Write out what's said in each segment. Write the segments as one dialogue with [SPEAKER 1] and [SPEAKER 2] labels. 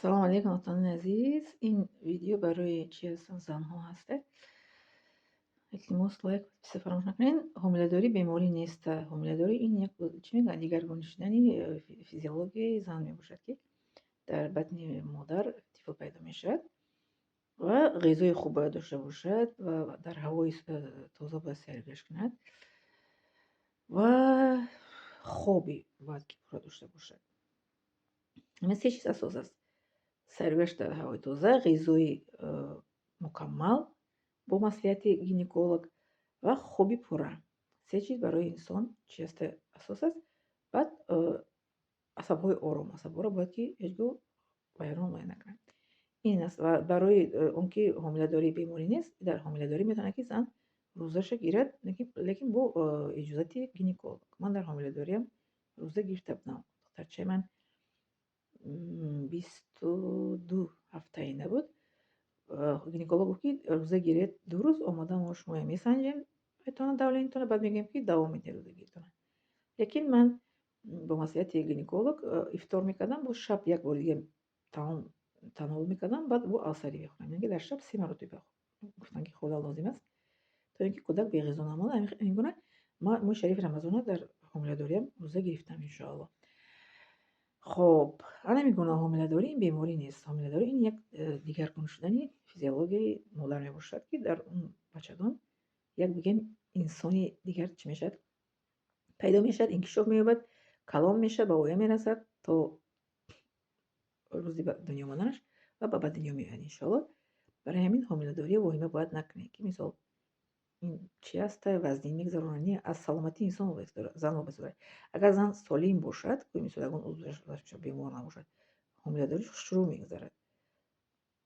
[SPEAKER 1] Ассалому алайкум, дӯстони азиз. Ин видео барои чи ҳастанд, занҳо ҳастед. Илтимос, лайк, подписка фаромӯш накунед. Ҳомиладорӣ беморӣ нест. Ҳомиладорӣ ин як, чӣ мегӯянд, дигаргун шудани физиологияи зан мебошад, ки дар батни модар тифл пайдо мешавад ва ғизои хуб бояд дошта бошад ва дар ҳавои тоза бояд сайргашт кунад ва хоби бояд ки пурра дошта бошад. Ҳамин се чиз асос аст: сайргашт дар ҳавои тоза, ғизои мукаммал бо маслиҳати гинеколог ва хоби пурра. Се чиз барои инсон чи аст, асос аст. Баъд асабҳои ором, асабҳоро бояд ки ҳеҷ гоҳ вайрон вай накунад. Ин аст. Ва барои он ки ҳомиладорӣ беморӣ нест, дар ҳомиладорӣ метавонад, ки зан рӯзаша гирад, лекин бо иҷозати гинеколог. Ман дар ҳомиладориам рӯза гирифта будам. Духтарчаи ман 22 ҳафтаина буд. Гинеколог гуфт, ки рӯза гиред 2 рӯз, омада мо шумоя месанҷем, метавонад давление тона, баъд мегӯем, ки давом медиҳед рӯзагириатона. Лекин ман бо маслиҳати гинеколог ифтор мекардам, боз шаб як бори дига таом тановул мекардам, баъд бо алсарӣ мехӯрдам. Яъне ки дар шаб се маротиба гуфтанд, ки хӯрдан лозим аст, то ин ки кӯдак беғизо намонад. Ҳамин гуна ман моҳи шарифи Рамазона дар ҳомиладориам рӯза гирифтам, иншоалло. Хоб, ана ҳамин гуна ҳомиладорӣ ин беморӣ нест. Ҳомиладорӣ ин як дигаргун шудани физиологияи модар мебошад, ки дар он бачадон як, бигем, инсони дигар чӣ мешавад, пайдо мешавад, инкишоф меёбад, калон мешавад, ба воя мерасад, то рӯзи ба дунё омаданаш ва ба дунё меояд, иншоалло. Барои ҳамин ҳомиладорӣ воҳима бояд накунед, ки мисол ин чи аст, вазнин мегузаронад. Не, аз саломатии инсон вобаста дорад, зан вобаста дорад. Агар зан солим бошад, мисол, ягон узваш бемор набошад, ҳомиладорӣ шурӯъ мегузарад.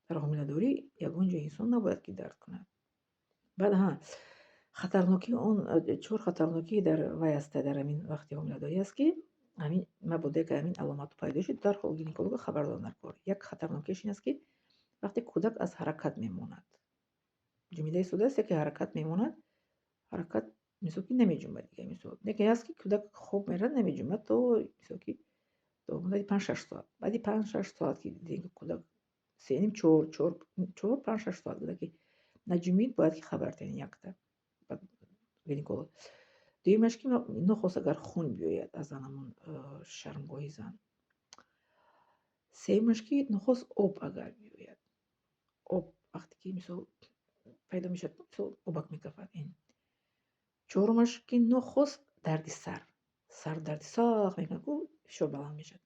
[SPEAKER 1] Дар ҳомиладорӣ ягон ҷои инсон набояд ки дард кунад. Баъд ҳа, хатарнокии он, чор хатарнокӣ дар вай аста, дар ҳамин вақти ҳомиладорӣ аст, ки ҳамин мабодо ки ҳамин аломатҳо пайдо шуд, дарҳол гинеколога хабар додан дар кор. Як хатарнокиаш ин аст, ки вақте кӯдак аз ҳаракат мемонад, ҷумида истодааст, яке ҳаракат мемонад, ҳаракат, мисол, ки намеҷунбад дига. Мисол, яке аст, ки кӯдак хоб меравад, намеҷунбад то, мисол, ки то муддати 5-6 соат. Баъди 5-6 соат ки дидем, ки кӯдак сеним чор 5-6 соат буда, ки наҷунбид, бояд ки хабар диҳем якта гинеколог. Дуюмаш, ки нохост агар хун биёяд аз ҳамон шармгоҳи зан. Сеюмаш, ки нохост об агар биёяд, об вақте ки, мисол, пайдо мешавад, мисол, обак мекафад ин. Чорумаш, ки нохост дарди сар, сардарди сахт мекунад, ку фишор баланд мешавад.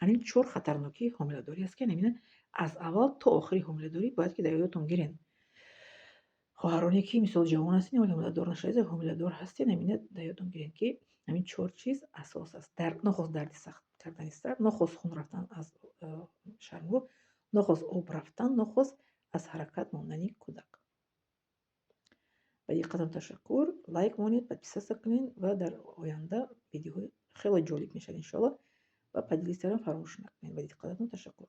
[SPEAKER 1] Ҳамин чор хатарнокии ҳомиладорӣ аст, ки ҳамина аз аввал то охири ҳомиладорӣ бояд ки дар ёдатон гирен. Хоҳароне, ки, мисол, ҷавон ҳастед, ҳоло ҳомиладор нашудаед, ҳомиладор ҳастед, ҳамина дар ёдатон гирен, ки ҳамин чор чиз асос аст. Нохост дарди сахт кардани сар, нохост хун рафтан аз шармгоҳ, нохост об рафтан, нохост аз ҳаракат мондани кӯдак. Ба диққатон ташаккур. Лайк монед, подписаться кунед ва дар оянда видеоҳои хеле ҷолиб мешавад, иншоалло, ва поделиться ро фаромӯш накунед. Ба диққататон ташаккур.